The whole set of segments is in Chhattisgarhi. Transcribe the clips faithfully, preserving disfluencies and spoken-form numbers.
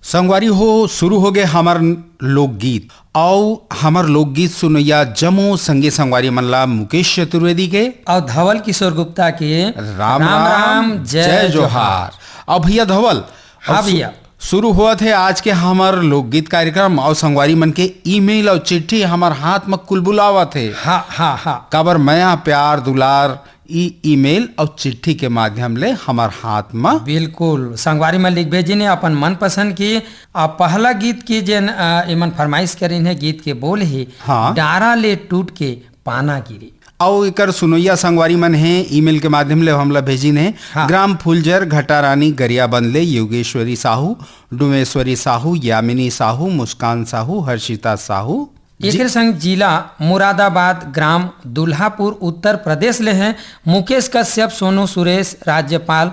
संगवारी हो, शुरू हो गए हमर लोकगीत। अउ हमर लोकगीत सुनैया जम्मो संगी संगवारी मन ला मुकेश चतुर्वेदी के अउ धवल किशोर गुप्ता के राम राम, राम, जय जय जोहार। जोहार। अब भैया धवल, हाँ अब सु-, भैया। शुरू होवत हे आज के हमर लोकगीत कार्यक्रम। अउ संगवारी मन के ईमेल अउ चिट्ठी हमर हाथ म कुलबुलावत हे। हाँ, हाँ, हाँ। काबर मया, प्यार, दुलार ई ईमेल अउ चिट्ठी के माध्यम ले हमर हाथ म। बिल्कुल, संगवारी मन लिख भेजिन हे अपन मनपसंद के। आ पहला गीत के जेन, अ, एमन फरमाइश करिन हे, गीत के बोल हे, हाँ। डारा ले टूट के पाना गिरे। अउ एकर सुनोइया संगवारी मन हे, ईमेल के माध्यम ले हमला भेजिन हे। हाँ। ग्राम फुलझर, घटारानी, गरियाबंद ले योगेश्वरी साहू, डुमेश्वरी साहू, यामिनी साहू, मुस्कान साहू, हर्षिता साहू, जी। एकर संग जिला मुरादाबाद, ग्राम दुल्हापुर, उत्तर प्रदेश ले हे मुकेश कश्यप, सोनू सुरेश, राज्यपाल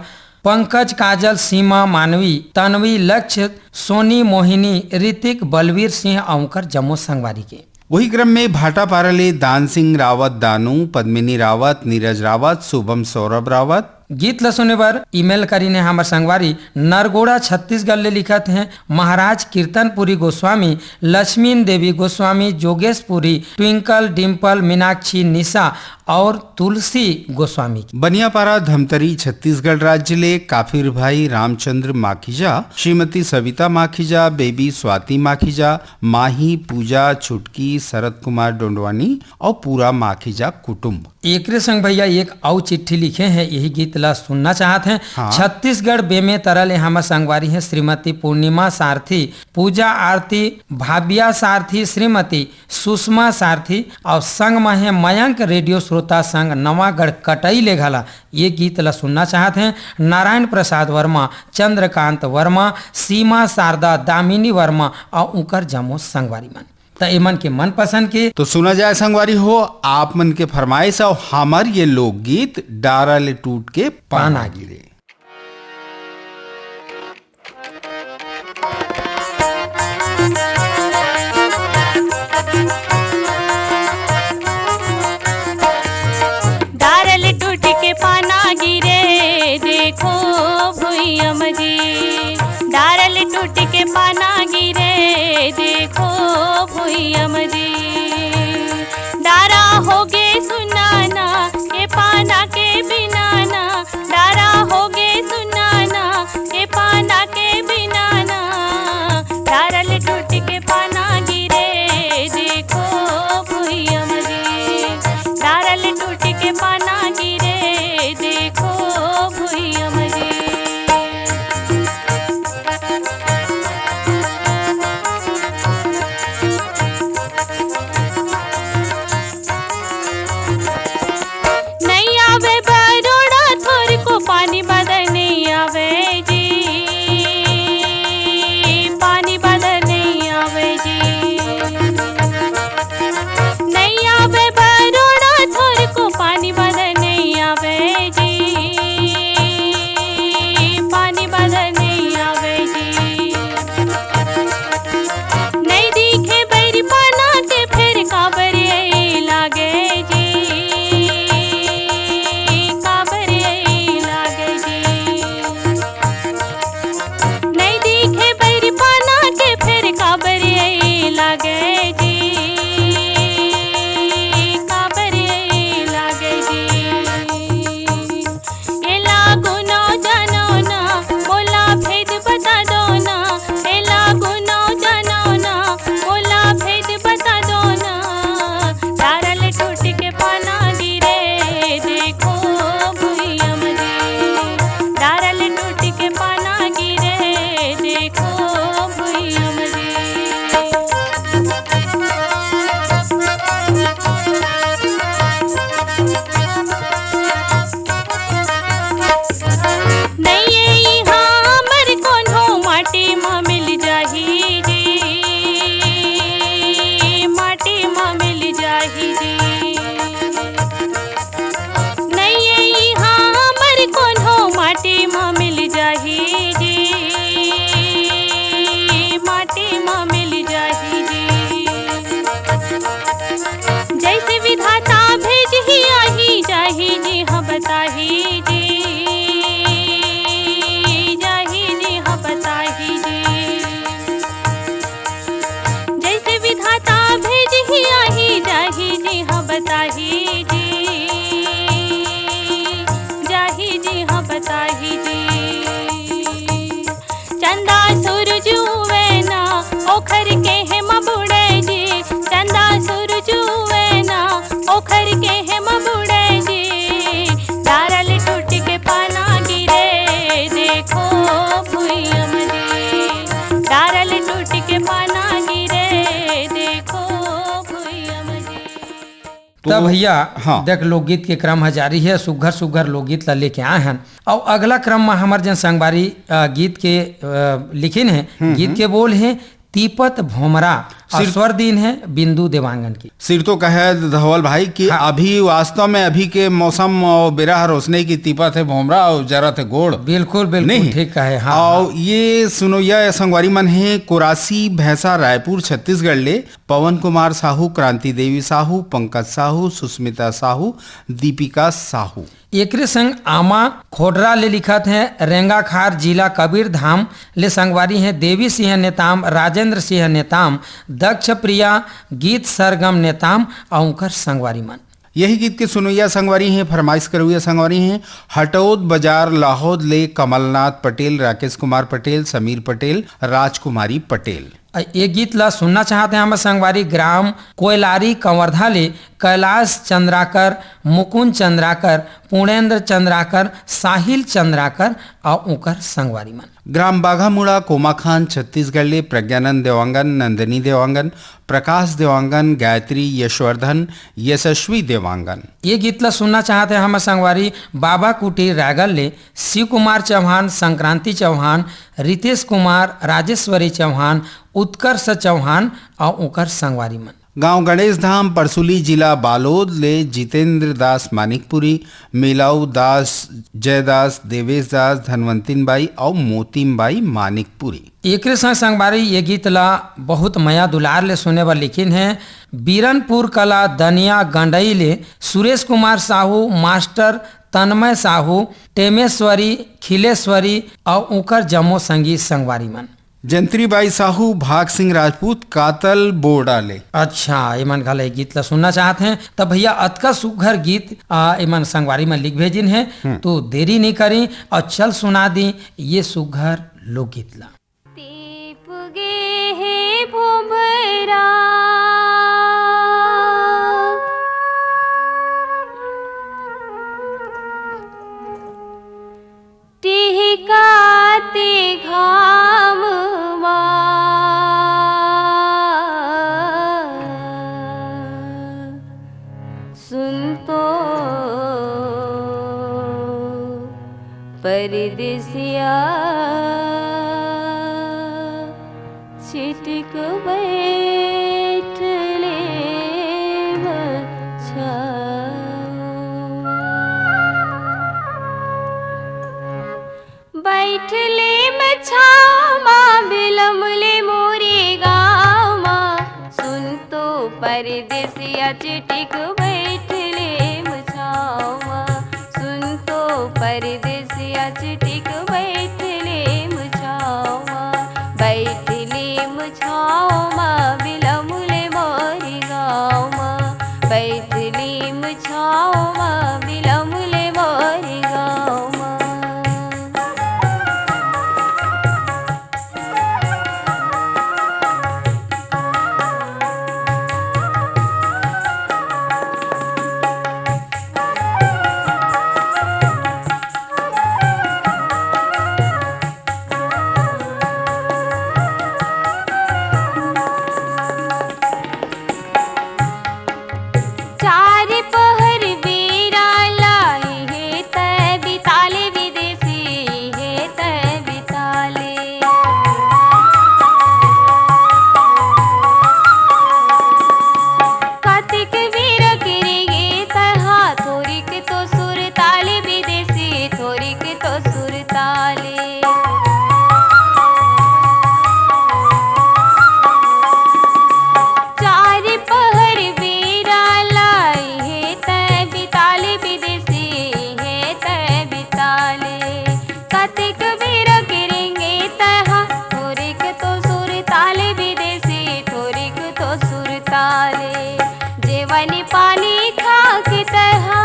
पंकज, काजल, सीमा, मानवी, तन्वी, लक्ष्य, सोनी, मोहिनी, ऋतिक, बलवीर सिंह अउ उंकर जम्मो संगवारी के। वही क्रम में भाटापारा ले दान सिंह रावत, दानू, पद्मिनी रावत, नीरज रावत, शुभम, सौरभ रावत। गीत ल सुने बर ईमेल करीन हे हमर संगवारी नरगोड़ा छत्तीसगढ़ ले लिखत हे महाराज कीर्तनपुरी गोस्वामी, लक्ष्मीन देवी गोस्वामी, जोगेशपुरी, ट्विंकल, डिम्पल, मीनाक्षी, निशा अउ तुलसी गोस्वामी। बनियापारा धमतरी छत्तीसगढ़ राज्य ले काफिर भाई रामचंद्र माखीजा, श्रीमती सविता माखीजा, बेबी स्वाति माखीजा, माही, पूजा, छुटकी, शरद कुमार डोंडवानी अउ पूरा माखीजा कुटुंब। एकरे संग भैया एक अउ चिट्ठी लिखे हे, यही गीत ला सुनना चाहत हे। हाँ। छत्तीसगढ़ बेमेतरा ले हमर संगवारी हे श्रीमती पूर्णिमा सारथी, पूजा आरती, भाबिया सारथी, श्रीमती सुषमा सारथी अउ संग म हे मयंक रेडियो श्रोता संघ नवागढ़ कटई ले घला ये गीत ला सुनना चाहत हे। नारायण प्रसाद वर्मा, चंद्रकांत वर्मा, सीमा, शारदा, दामिनी वर्मा अउ उंकर जम्मो संगवारी मन। त एमन के मनपसंद के। तो सुना जाए संगवारी हो, आप मन के फरमाइश अउ हमर ये लोकगीत डारा ले टूट के पाना पाना गिरे। डारा ले टूट के पाना गिरे, देखो भुइयां म जी। डारा ले टूट के पाना गिरे, देखो भुइयां म जी। डारा होगे सुनाना, ए पाना के बिनाना। डारा होगे सुनाना, ए पाना के बिनाना। डारा ले टूट के पाना गिरे, देखो भुइयां म जी। डारा ले टूट के पाना गिरे, देखो भुइयां म जी। नइ आवे बरोड़ा थोरको पानी बदर नइ आवे जी, पानी बदर नइ आवे जी। नइ आवे बरोड़ा थोरको पानी बदर नइ आवे जी, पानी बदर नइ आवे जी। नइ दिखे बइरी पाना के फेर काबर अई लागे जी, काबर अई लागे जी। नइ दिखे बइरी पाना के फेर काबर अई लागे जी, काबर अई लागे जी। एला गुनो जानो ना, मोला भेद बता दो ना। एला गुनो जानो ना, मोला भेद बता दो ना। डारा ले टूट के पाना गिरे, देखो भुइयां म जी। डारा ले टूट के पाना गिरे, देखो भुइयां म जी। नइये इहाँ हमर कोनो माटी म मिल जाही जी, माटी म मिल जाही जी। नइये इहाँ हमर कोनो माटी म मिल जाही जी, माटी म मिल जाही जी। जइसे विधाता भेजही आही जाही जी, हाँ बताही जी, जाही जी, हाँ बताही जी। जी हाँ बताही जी, जाही जी हाँ बताही जी। चंदा सूरज उवे ना, ओखर के हे म बुड़े जी। चंदा सूरज उवे ना, ओखर के हे म बुड़े जी। डारल टूट के पाना गिरे, देखो भुइयम जी। डारल टूट के पाना गिरे, देखो भुइयम जी। तो त भैया, हाँ। देख, लोकगीत के क्रम ह जारी हे, सुग्घर सुग्घर लोकगीत ला लेके आए हन। अउ अगला क्रम म हमर जन संगवारी, अ, गीत के, अ, लिखिन हे, हम्म, गीत हम्म। के बोल हे तीपत भोमरा, अउ सिर- स्वर दीन हे बिंदु देवांगन के। सिर तो कहे धवल भाई कि हाँ। अभी वास्तव में अभी के मौसम अउ बेरा हर ओसने की तीपत हे भोमरा अउ जरत हे गोड़। बिल्कुल, बिल्कुल, नहीं। ठीक कहे, हाँ, अउ हाँ। ये सुनोइया संगवारी मन हे कोरासी भैंसा रायपुर छत्तीसगढ़ ले पवन कुमार साहू, क्रांति देवी साहू, पंकज साहू, सुस्मिता साहू, दीपिका साहू। एकरे संग आमा खोडरा ले लिखत हे, रेंगाखार जिला कबीरधाम ले संगवारी हे देवी सिंह नेताम, राजेंद्र सिंह नेताम, दक्ष प्रिया, गीत सरगम नेताम अउ उंकर संगवारी मन। यही गीत के सुनोइया संगवारी हे, फरमाइश करोइया संगवारी हे हटौद बाजार लाहौद ले कमलनाथ पटेल, राकेश कुमार पटेल, समीर पटेल, राजकुमारी पटेल। अ, ये गीत ला सुनना चाहत हे हमर संगवारी ग्राम कोयलारी कंवरधा ले कैलाश चंद्राकर, मुकुंद चंद्राकर, पूर्णेंद्र चंद्राकर, साहिल चंद्राकर अउ उंकर संगवारी मन। ग्राम बाघामुड़ा कोमाखान छत्तीसगढ़ ले प्रज्ञानंद देवांगन, नंदिनी देवांगन, प्रकाश देवांगन, गायत्री यशवर्धन, यशस्वी देवांगन। ये गीत ला सुनना चाहत हे हमर संगवारी बाबा कुटीर रायगढ़ ले शिव कुमार चौहान, संक्रांति चौहान, रितेश कुमार, राजेश्वरी चौहान, उत्कर्ष चौहान अउ उंकर संगवारी मन। गांव गणेश धाम, परसुली, जिला बालोद ले जितेंद्र दास मानिकपुरी, मेलाऊ दास, जयदास, देवेश दास, धनवंतिन बाई अउ मोतिम बाई मानिकपुरी। एकरे संग संगवारी ये गीत ला बहुत मया दुलार ले सुने बर लिखिन हे बीरनपुर कला दनिया गंडई ले सुरेश कुमार साहू, मास्टर तन्मय साहू, टेमेश्वरी, खिलेश्वरी अउ उंकर जम्मो संगी संगवारी मन। जंत्रीबाई साहू, भाग सिंह राजपूत, कातल बोर्डा ले। अच्छा, एमन घला ए गीत ला सुनना चाहत हे, त भैया अतका सुघर गीत, आ, एमन संगवारी मन लिख भेजिन हे, हम्म। तो देरी नइ करी अउ चल सुना दी ये सुघर लोकगीत ला। तीप गे हे भोभरा। टिहकाते घाम मा सुन तो परदेसिया छिटिक बैठ ले मछावा। बैठ ले मछावा, बिलम ले मोरे गाँव मा। सुन तो परदेसिया चिटिक बैठ ले मछावा। सुन तो परदेसिया चिटिक बैठ ले मछावा। बैठ ले मछावा, बिलम ले मोरे गाँव मा। बैठ ले मछावा, बिलम ले मोरे गाँव मा। चार पहर बेरा ला पानी पानी खा के तहा,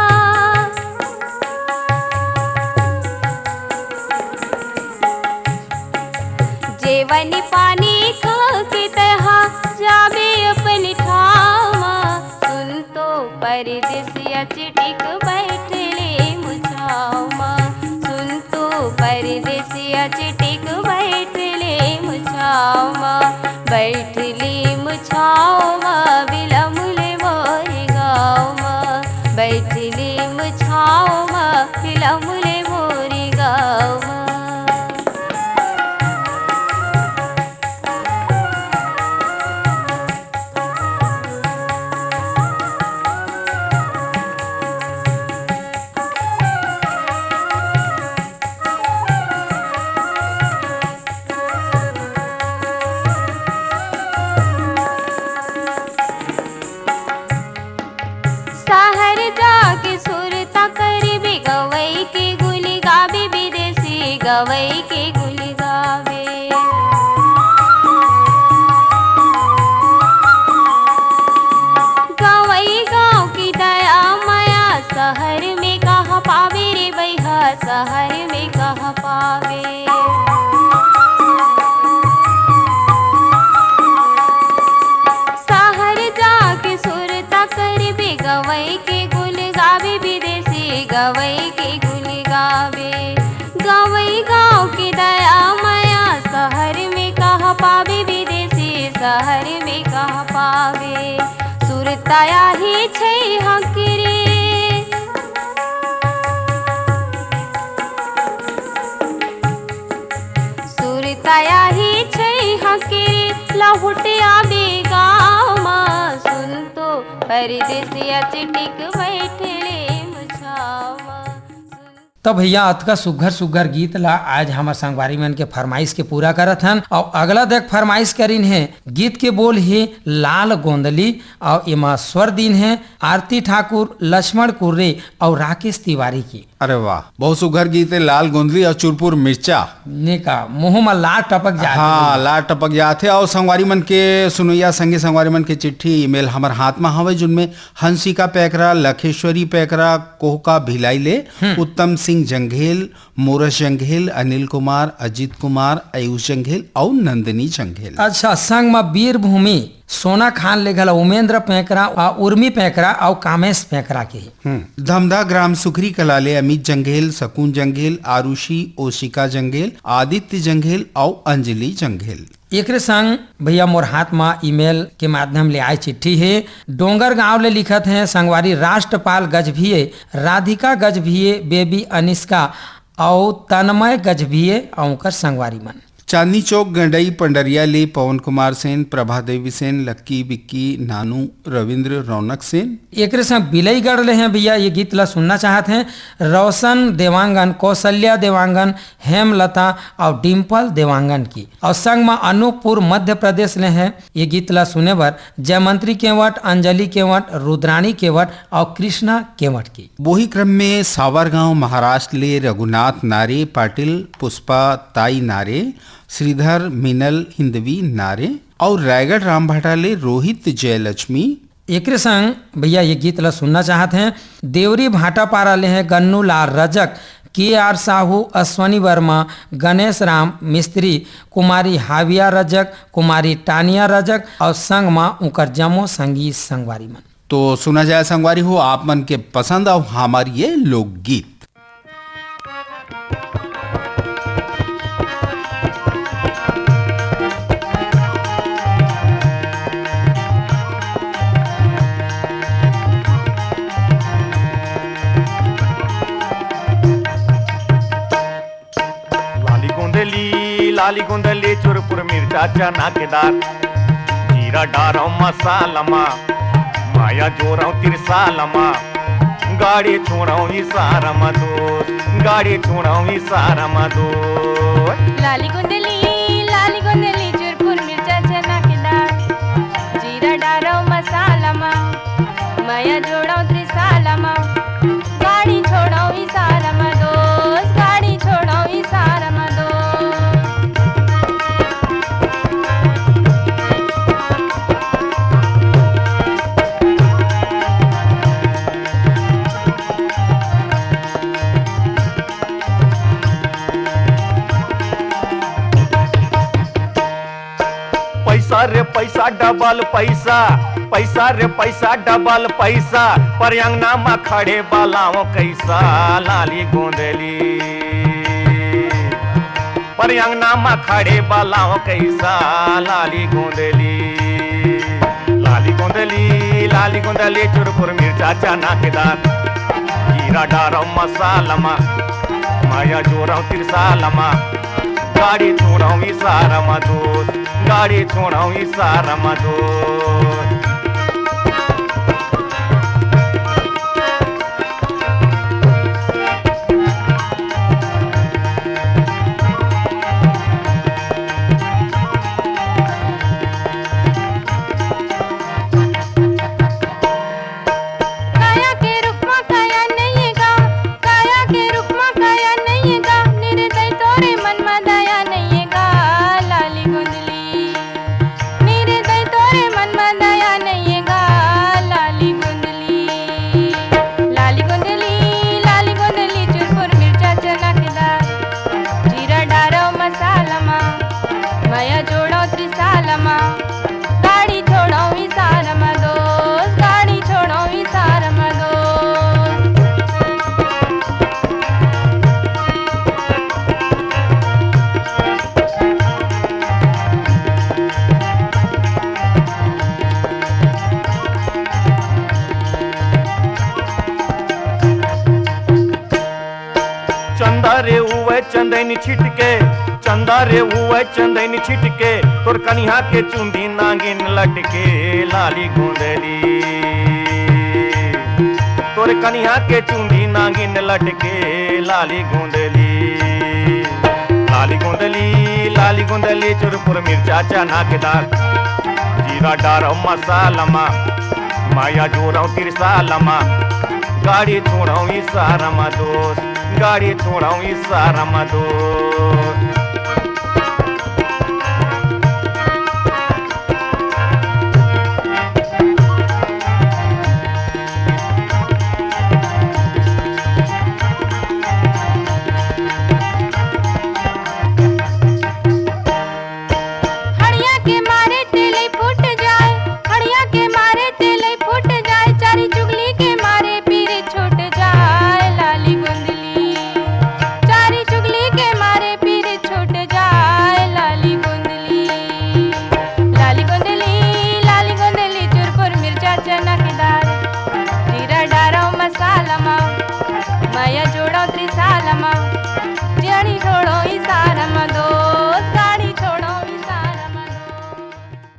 जेवन पानी खा के तहा, जाबे अपन ठाव मा। सुन तो परदेसिया चिटिक बैठ ले मुछाव मा, सुन तो परदेसिया चिटिक बैठ ले मुछाव मा, बैठ ले मुछाव मा, बिलम ले मोरे गाँव मा, बैठ ले मुछाव मा, बिलम ले मोरे गाँव मा। शहर जाके सुरता करबे, गवई के गुन गाबे, विदेशी गवई के गुन गाबे। गवई गाँव की दया मया, शहर में कहाँ पाबे रे बइहा, शहर में कहाँ पाबे। शहर जाके सुरता करबे, गवई के गुन गाबे, विदेशी गवई के गुन गाबे। गवई गाँव के दया मया, शहर में कहाँ पाबे, विदेशी शहर में कहाँ पाबे। सुरता आही छै हकरे, सुरता आही छै हकरे, लहुट आबे गाँव मा। सुन तो परदेसिया चिटिक बैठ ले मुछाव मा। तो भैया, अतका सुग्घर सुग्घर गीत ला आज हमर संगवारी मन के फरमाइश के पूरा करत हन। अउ अगला देख फरमाइश करिन हे, गीत के बोल हे लाल गोंदली, अउ एमा स्वर दिन हे आरती ठाकुर, लक्ष्मण कुर्रे अउ राकेश तिवारी के। अरे वाह, बहुत सुघर गीत हे, लाल गोंदली अउ चुरपुर मिर्चा। ने का मुँह म लार टपक जाथे। हाँ, लार टपक जाथे। अउ संगवारी मन के सुनैया संगी संगवारी मन के चिट्ठी, ईमेल हमर हाथ म हवय, जिनमें हंसिका पैकरा, लखेश्वरी पैकरा, कोहका भिलाई ले, हम्म। उत्तम सिंह जंघेल, मोरस जंघेल, अनिल कुमार, अजीत कुमार, आयुष जंघेल अउ नंदिनी जंघेल। अच्छा, संग म वीरभूमि सोना खान ले घला उमेंद्र पैकरा, आ, उर्मी पैकरा अउ कामेश पैकरा के। हम्म। धमधा ग्राम सुखरी कला ले अमित जंघेल, सकुन जंघेल, आरुषि, ओशिका जंघेल, आदित्य जंघेल अउ अंजलि जंघेल। एकरे संग भैया, मोर हाथ म ईमेल के माध्यम ले आए चिट्ठी हे। डोंगर गांव ले लिखत हे संगवारी राष्ट्रपाल गजभिये, राधिका गजभिये, बेबी अनिष्का अउ तन्मय गजभिये अउ ओकर संगवारी मन। चांदनी चौक गंडई पंडरिया ले पवन कुमार सेन, प्रभा देवी सेन, लक्की बिक्की, नानू, रविंद्र, रौनक सेन। एकरे संग बिलईगढ़ ले हैं भैया, ये गीत ला सुनना चाहत हैं रोशन देवांगन, कौशल्या देवांगन, हेमलता अउ डिम्पल देवांगन की। अउ संग म अनूपपुर मध्य प्रदेश ले हैं ये गीत ला सुने बर जयमंत्री केवट, अंजलि केवट, रुद्राणी केवट अउ कृष्णा केवट की। वही क्रम में सावरगांव महाराष्ट्र ले रघुनाथ नारे, पाटिल पुष्पा ताई नारे, श्रीधर मिनल हिंदवी नारे अउ रायगढ़ रामभाटा ले रोहित जयलक्ष्मी। एकरे संग भैया ये गीत ला सुनना चाहत हैं, देवरी भाटापारा ले हैं गन्नू लाल रजक, के आर साहू, अश्वनी वर्मा, गणेश राम मिस्त्री, कुमारी हाविया रजक, कुमारी टानिया रजक अउ संग म उंकर जम्मो संगी संगवारी मन। तो सुना जाए संगवारी हो आप मन के पसंद अउ हमार ये लोकगीत। लाली गोंदली, लाली गोंदली, चुरपुर मिर्चा चना के दार, जीरा डारव मसाला मा, माया जोरव तिरसाल मा, गाड़ी छोड़व इशारा मा दोस्त, गाड़ी छोड़व इशारा मा दोस्त। लाली गोंदली, लाली गोंदली, चुरपुर मिर्चा चना के दार, जीरा डारव मसाला मा, माया जोड़व त्रिसाला मा, गाड़ी छोड़व इशारा मा दोस्त, गाड़ी छोड़व इशारा मा दोस्त। डबल पैसा, पैसा रे पैसा, डबल पैसा, पर अंगना म खड़े बलाओ कैसा, लाली गोंदली। पर अंगना म खड़े बलाओ कैसा, लाली गोंदली। लाली गोंदली, लाली गोंदली, चुरपुर मिर्चा चना के दार, जीरा डारव मसाला म, माया जोरव तिरसाल म, गाड़ी छोड़व इसारा म दोस्त, गाड़ी छोड़व इसारा म दोस्त। काया के रूप म काया नइये गा, काया के रूप म काया नइये गा, निर्दय तोरे मन म दया नइये गा, लाली गोंदली। निर्दय तोरे मन म दया नइये गा, लाली गोंदली। लाली गोंदली, लाली गोंदली, चुरपुर मिर्चा चना के दार, जीरा डारव मसाला म, मया जोड़व त्रिसाल म, गाड़ी छोड़व इसारा म दोस्त, गाड़ी छोड़व इसारा म दोस्त। चंदा रे उवय चंदैनी छिटके, चंदा रे उवय चंदैनी छिटके, तोर कनिहा के चुंदी नागिन लटके, लाली गोंदली। तोर कनिहा के चुंदी नागिन लटके, लाली गोंदली। लाली गोंदली, लाली गोंदली, चुरपुर मिर्चा चना के दार, जीरा डारव मसाला म, माया जोरव तिरसाल म, गाड़ी छोड़व इसारा म दोस्त, गाड़ी छोड़व इसारा म दोस्त। हड़िया के मारे तेलई फूट जाए, हड़िया के मारे तेलई फूट जाए, चारी चुगली के मारे पीर छूट जाए, लाली गोंदली। चारी चुगली के मारे पीर छूट जाए, लाली गोंदली। लाली गोंदली, लाली गोंदली, चुरपुर मिर्चा चना के दार, जीरा डारव मसाला म, मया जोड़व त्रिसाल म, गाड़ी छोड़व इसारा म दोस्त, गाड़ी छोड़व इसारा म दोस्त।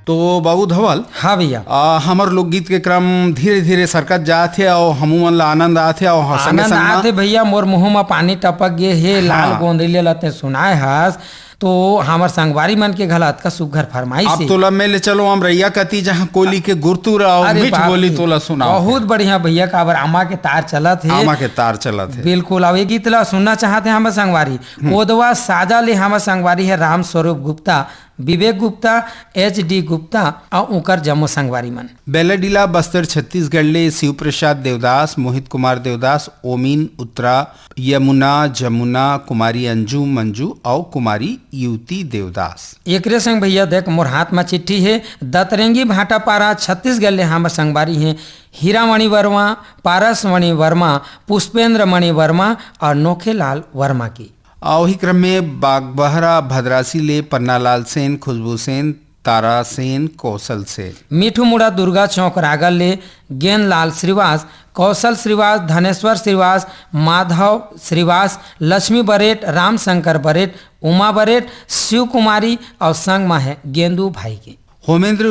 तो बाबू धवल, हाँ भैया। आ, हमर लोकगीत के क्रम धीरे-धीरे सरकत जात हे अउ हमू मन ला आनंद आत हे अउ ह-, संगे आनंद संग म आत हे भैया, मोर मुंह म पानी टपक गे हे, लाल हाँ। गोंदली ला ते सुनाए हस, तो हमर संगवारी मन के घला अतका सुग्घर फरमाइश अब हे। तोला मैं ले चलो अमरैया कति, जहाँ कोली के गुरतुरा अउ अरे मीठ बाप बोली रे, तोला सुनाओ। बहुत बढ़िया भैया, काबर आमा के तार चलत हे। आमा के तार चलत हे। बिल्कुल, अब ये गीत ला सुनना चाहत हे हमर संगवारी। हम्म। कोदवा साजा ले हमर संगवारी हे राम स्वरूप गुप्ता, विवेक गुप्ता, एच डी गुप्ता अउ उंकर जम्मो संगवारी मन। बेलाडीला बस्तर छत्तीसगढ़ ले शिव प्रसाद देवदास, मोहित कुमार देवदास, ओमिन उत्तरा, यमुना, जमुना, कुमारी अंजू, मंजू अउ कुमारी युवती देवदास। एकरे संग भैया देख, मोर हाथ म चिट्ठी हे, दतरेंगी भाटापारा छत्तीसगढ़ ले हमर संगवारी हे हीरामणि वर्मा, पारसमणि वर्मा, पुष्पेंद्र मणि वर्मा अउ नोखेलाल वर्मा के। आ ओही क्रम में बागबहरा भद्रासी ले पन्नालाल सेन, खुशबू सेन, तारा सेन, कौशल सेन। मीठू मुड़ा दुर्गा चौक रायगढ़ ले गेंदलाल श्रीवास, कौशल श्रीवास, धनेश्वर श्रीवास, माधव श्रीवास, लक्ष्मी बरेट, रामशंकर बरेट, उमा बरेट, शिव कुमारी अउ संग मा हे गेंदू भाई के। होमेंद्र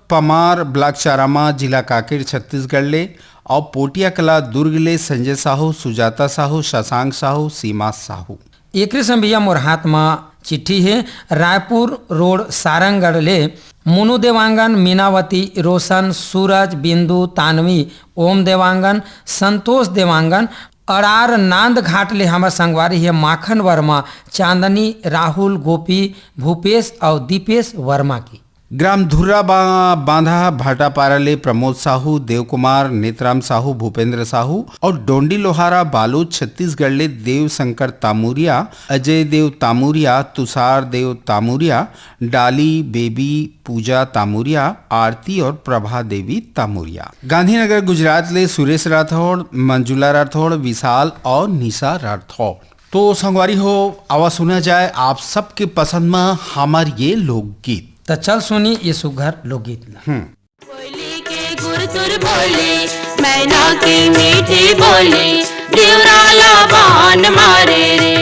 पमार ब्लॉक चारामा, जिला कांकेर, छत्तीसगढ़ ले, अउ पोटिया कला दुर्ग ले संजय साहू, सुजाता साहू, शशांक साहू, सीमा साहू। एकरे संग भैया मोर हाथ म चिट्ठी हे, रायपुर रोड सारंगढ़ ले मुनु देवांगन, मीनावती, रोशन, सूरज, बिंदु, तानवी, ओम देवांगन, संतोष देवांगन, अड़ार नांद घाट ले हमर संगवारी हे माखन वर्मा, चांदनी, राहुल, गोपी, भूपेश अउ दीपेश वर्मा के। ग्राम धुर्रा बा-, बांधा भाटापारा ले प्रमोद साहू, देवकुमार, नेतराम साहू, भूपेंद्र साहू और डोंडी लोहारा बालोद छत्तीसगढ़ ले देवशंकर तामुरिया, अजय देव तामुरिया, तुषार देव तामुरिया, डाली, बेबी, पूजा तामुरिया, आरती और प्रभा देवी तामुरिया। गांधीनगर गुजरात ले सुरेश राठौड़, मंजुला राठौड़, विशाल और निशा राठौड़। तो संगवारी हो, आवा सुना जाए आप सबके पसंद में हमार ये लोकगीत। त चल सुनी ये सुघर लोकगीत ला। हम्म। कोयली के गुरतुर बोली, मैना के मीठी बोली, दिवरा ला बान मारे रे।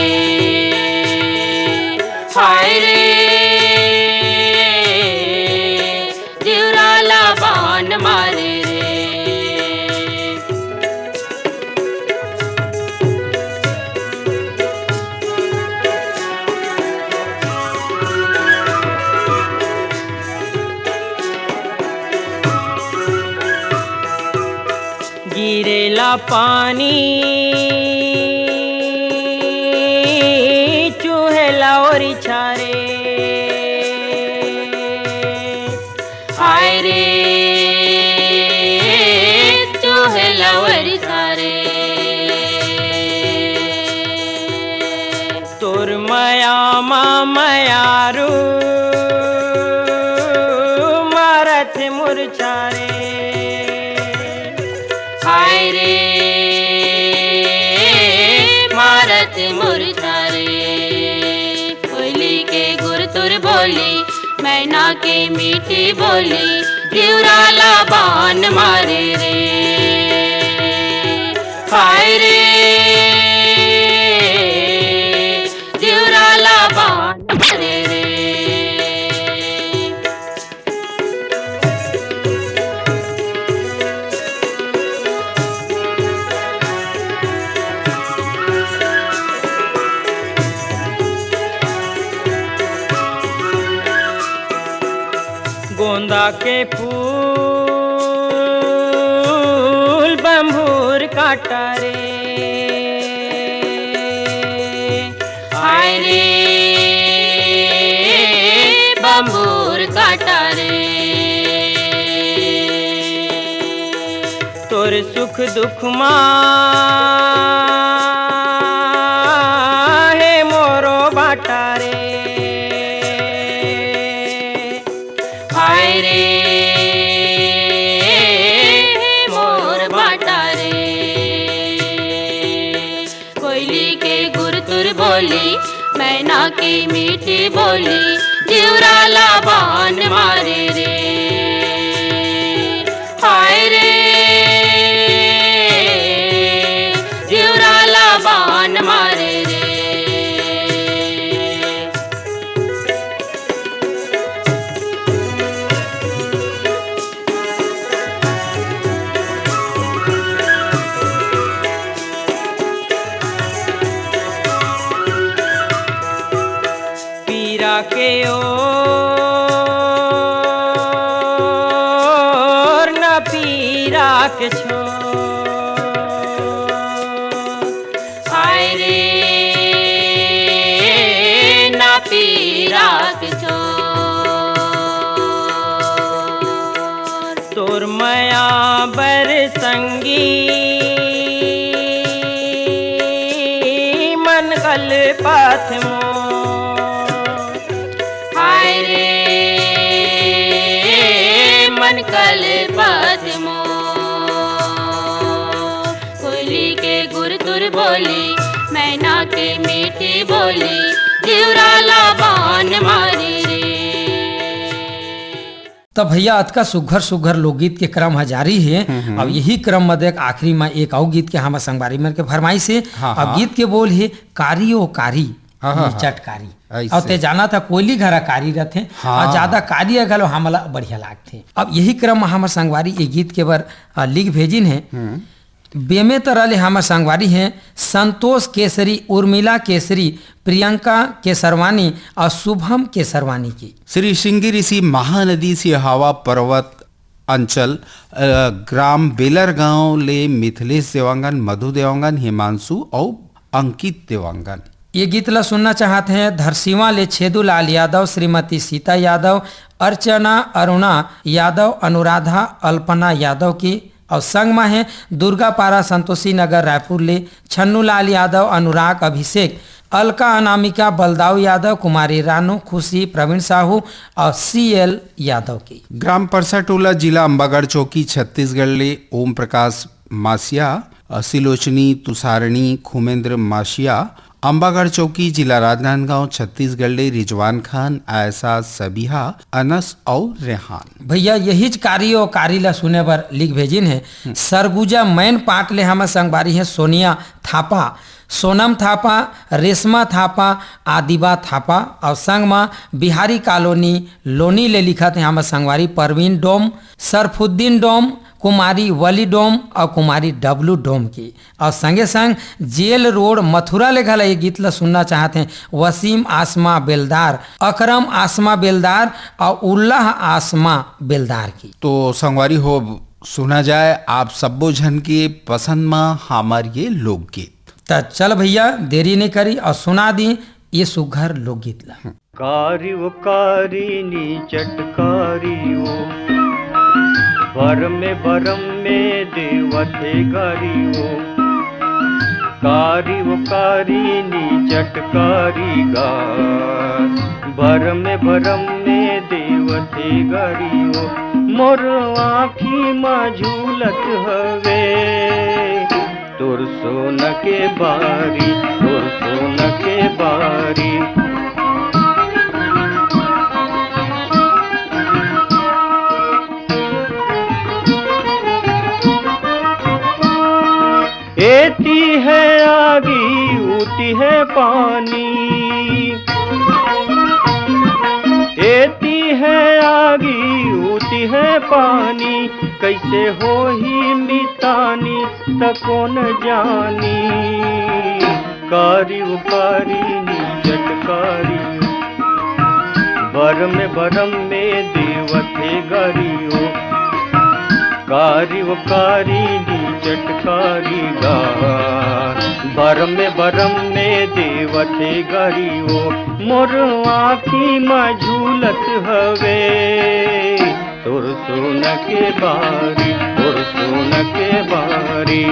हाय रे, दिवरा ला बान मारे रे। गिरेला पानी चुहेला ओरी छारे। हाय रे, चुहेला ओरी छारे। तोर मया मा मयारू मारत मुरछा रे। हाय रे, मारत मुरछा रे। कोयली के गुरतुर बोली, मैना के मीठी बोली, दिवरा ला बान मारे रे। हाय रे, दिवरा ला बान मारे रे। गोंदा के फूल बंभूर काटा रे। हाय रे, बंभूर काटा रे। तोर सुख दुख मा हे मोरो बाटा रे। हाय रे, मोर बाटा रे। कोयली के गुरतुर बोली, मैना के मीठी बोली, दिवरा ला बान मारे रे। हाय रे, दिवरा ला बान मारे रे। पीरा के ओर न पीरा के छोर। हाय रे, ना पीरा के छोर। तोर मया बर संगी मन कलपत मोर। हाय रे, मन कलपत मोर। कोयली के गुरतुर बोली, मैना के मीठी बोली, दिवरा ला बान मारी रे। त भैया, अतका सुघर सुघर लोकगीत के क्रम ह जारी हे। हम्म, हम्म। अब यही क्रम म देख, आखिरी म एक अउ गीत के हमर संगवारी मन के फरमाइश हे। हाँ, अब हाँ। गीत के बोल हे, कारी ओ कारी, हाँ, हाँ, हाँ। निचट कारी। अइसे। अउ ते जानत ह, कोयली घरा कारी रथे, हाँ। अउ जादा कारी ह घलो हमला बढ़िया लागथे। अब यही क्रम म हमर संगवारी ए गीत के बर, अ, लिख भेजिन हे। हम्म। बेमेतरा ले हमर संगवारी हे संतोष केसरी, उर्मिला केसरी, प्रियंका केसरवानी अउ शुभम केसरवानी के। श्री श्रृंगी ऋषि महानदी सिहावा पर्वत अंचल, अ, ग्राम बेलरगांव ले मिथिलेश देवांगन, मधु देवांगन, हिमांशु अउ अंकित देवांगन। ये गीत ला सुनना चाहत हैं धरसीवा ले छेदूलाल यादव, श्रीमती सीता यादव, अर्चना अरुणा यादव, अनुराधा अल्पना यादव की। और संग मा है दुर्गापारा, संतोषी नगर, रायपुर ले छन्नूलाल यादव, अनुराग, अभिषेक, अलका, अनामिका, बलदाऊ यादव, कुमारी रानू, खुशी, प्रवीण साहू और सी एल यादव की। ग्राम परसा टोला, जिला अम्बागढ़ चौकी, छत्तीसगढ़ ले ओम प्रकाश मासिया, असिलोचनी, तुषारणी, खुमेंद्र मासिया, अम्बागढ़ चौकी, जिला राजनांदगांव, छत्तीसगढ़ ले रिजवान खान, आयशा, सबिहा, अनस और रेहान। भैया, यहीच कारी और कारी ला सुने बर लिख भेजिन है। सरगुजा मैन पाट ले हमर संगवारी है सोनिया थापा, सोनम थापा, रेशमा थापा, आदिबा थापा और संग मा बिहारी कॉलोनी लोनी ले लिखत है हमर संगवारी परवीन डोम, सरफुद्दीन डोम, कुमारी वली डोम और कुमारी डब्लू डोम की। और संगे संग जेल रोड मथुरा ले घला ये गीत ला सुनना चाहत हैं वसीम आसमा बेलदार, अकरम आसमा बेलदार और उल्लाह आसमा बेलदार की। तो संगवारी हो, सुना जाए आप सब्बो झन के पसंद मा हमार ये लोकगीत। त चल भैया, देरी नहीं करी और सुना दी ये सुघर लोकगीत ला। कारी वो कारी नी चटकारी वो, बरम में बरम में देवथे गारी वो। कारी वो कारी नी चटकारी गा, बरम में बरम में देवथे गारी वो। मोर आँखी मा झूलत हवे तोर सोना के बारी, तोर सोना के बारी। एती है आगी, उती है पानी। एती है आगी, उती है पानी, कैसे होही मितानी, त कोन जानी। कारी वो कारी नी चटकारी, बरम बरम में देवथे गारी वो। कारी वो कारी नी चटकारी गा, बरम बरम में देवथे गारी वो। मोर आँखी मा झूलत हवे तोर सोना के बारी, तोर सोना के बारी।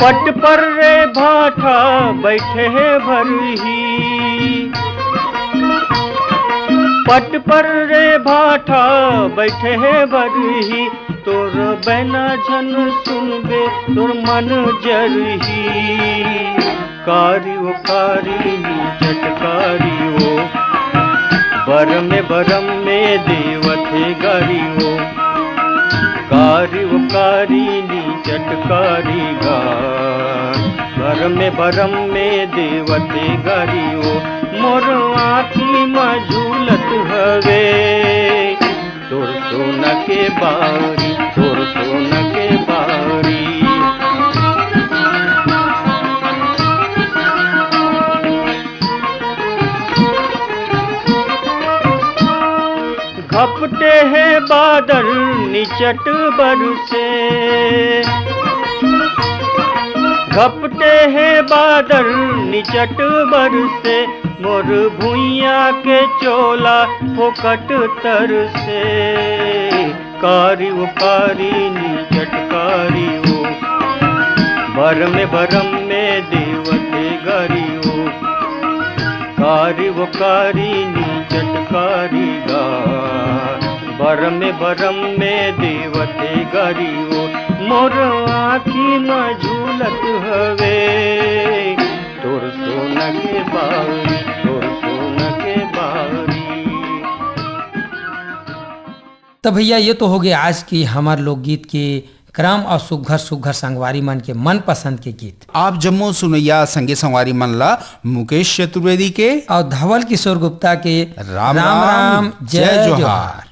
पट पर रे भाठा बैठे हे भरही, पट पर रे भाठा बैठे हे भरही, तोर बैना झन सुनबे, तोर मन जरही। कारी वो कारी नी चटकारी वो, बरम बरम में देवथे गारी वो। कारी वो कारी नी चटकारी गा, बरम बरम में देवथे गारी वो। मोर आँखी मा झूलत हवे तोर सोना के बारी, तोर सोना के बारी। घपटे हे बादल निचट बरसे, घपटे हे बादल निचट बरसे, मोर भुइयां के चोला फोकट तरसे। कारी वो कारी नी चटकारी वो, बरम बरम में देवथे गारी वो। कारी वो कारी नी चटकारी गा, बरम बरम में देवथे गारी वो। मोर आँखी मा झूलत हवे तोर सोना के बारी, तोर सोना के बारी। त भैया, ये तो हो गए आज की हमर लोकगीत के क्रम और सुघर सुघर संगवारी मन के मनपसंद के गीत। आप जम्मो सुनैया संगे संगवारी मन ला मुकेश चतुर्वेदी के और धवल किशोर गुप्ता के राम राम, राम, जय जय जोहार। जोहार।